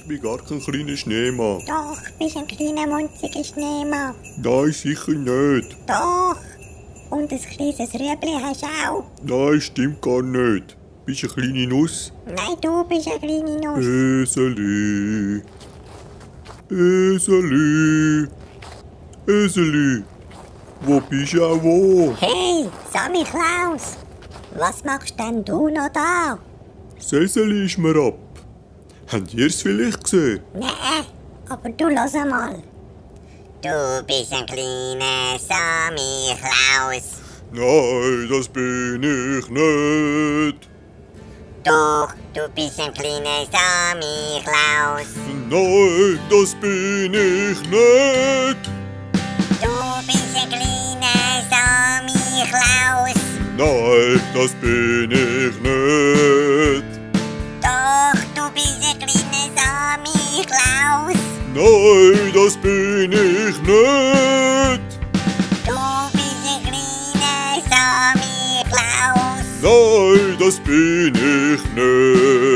Ich bin gar kein kleiner Schneemann. Doch, bist ein kleiner, munziger Schneemann. Nein, sicher nicht. Doch. Und ein kleines Rüebli hast du auch. Nein, stimmt gar nicht. Bist eine kleine Nuss? Nein, du bist eine kleine Nuss. Eseli. Eseli. Eseli. Wo bist du auch wo? Hey, Sammy Klaus. Was machst denn du noch da? Das Eseli ist mir ab. Habt ihr es vielleicht gesehen? Nee, aber du lass mal. Du bist ein kleiner Sammy Klaus. Nein, das bin ich nicht. Doch, du bist ein kleiner Sammy Klaus. Nein, das bin ich nicht. Du bist ein kleiner Sammy Klaus. Nein, das bin ich nicht. Doch, du bist ein kleiner Sammy Klaus. Nein, das bin ich nicht. Du bist ein kleiner Sammy Klaus. Nein, das bin ich nicht.